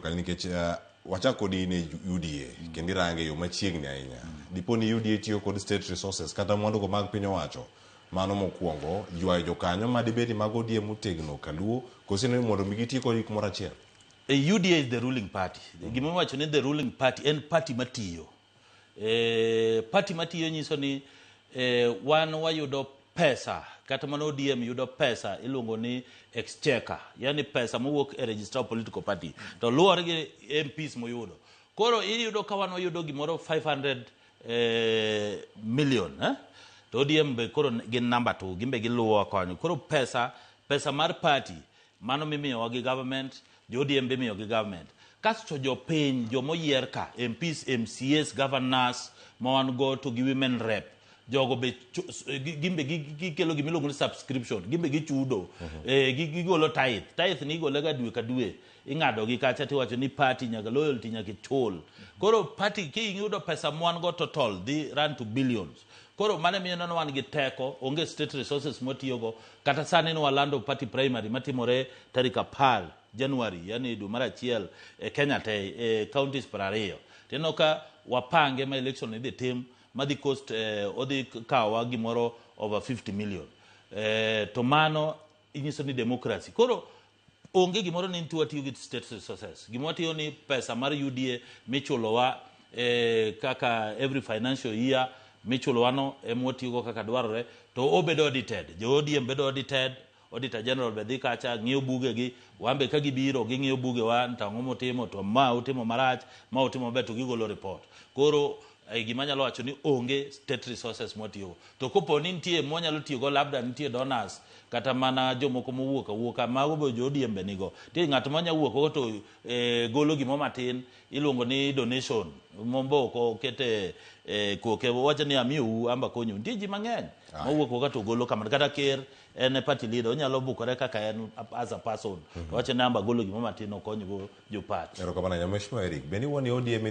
Kal nikech wachak kodi in e UDA kendo irange e yo machiegni ahinya. Dipo ni UDA tiyo kod state resources kata mwandu go mag piny owacho, mano mokwongo ywayo jokanyo ma dibed ni mag ODM motegno kaluo koso ni mondo mi giti kod kumoro achiel. UDA is the ruling party. Gima iwacho ni the ruling party en party matiyo. Party matiyo nyiso ni wan wayudo pesa kata mana ODM yudo pesa iluongo ni exchequer, yani pesa mowuok e registrar of political party to luwore gi MPs moyudo. Koro iyudo ka wan wayudo gimoro 500 million, eh? To ODM be koro gin number 2, gin be giluwo konyo. Koro pesa mar party mano mimiyowa gi government, jo ODM be imiyo gi government. Kasto jopiny, jomoyier ka, MPs, MCAs, governors ma wan go to gi women rep, jogo be gin be gikelo gima iluongo ni subscription, gin be gichudo. Gigolo tithe. Tithe ni igole ga dwe ka dwe. Ing'ado gi kacha tiwacho ni party nyaka loyalty nyaka ichul. Koro party kiyudo pesa mwan go total dhi run to billions. Koro mano miyo neno wan gi teko, onge state resources mwatiyogo. Kata sani ne walando party primary matimore tarik 10 January, yani dwe mar achiel e Kenya te, e counties 20. Tineno ka wapange ma election idhi tim madhi cost odhi kawowa gimoro over 50 million. To mano inyiso ni democracy. Koro onge gimoro ni nitie watiyo gi state resources. Gima watiyo ni pesa mar UDA michulowa kaka every financial year michulowa no ema watiyogo kaka dwarore to obedo audited. Jo ODM bedo audited, Auditor General be dhi kacha ng'iyo bugegi, wan be ka gibiro ging'iyo bugewa to ang'o mutimo to ma utimo marach, ma utimo maber to gigolo report. Koro gima anyalo wacho ni onge state resources mwatiyogo. To kopo ni nitie mwanyalo tiyogo labda nitie donors kata mana jomoko mowuok awuoka mago be jo ODM be nigo. Nitie ng'at manya wuok oko to golo gimo matin iluongo ni donation mombo ok okete koke wacho ni amiyou amba konyou. Nitie ji mang'eny mowuok oko to golo kamano kata ker en e party leader onyalo bukore kaka en as a person to wacho ni amba golo gimo matin okonygo jo party. Erokamano ahinya Mheshimiwa Eric, be ni wuon ODM idhi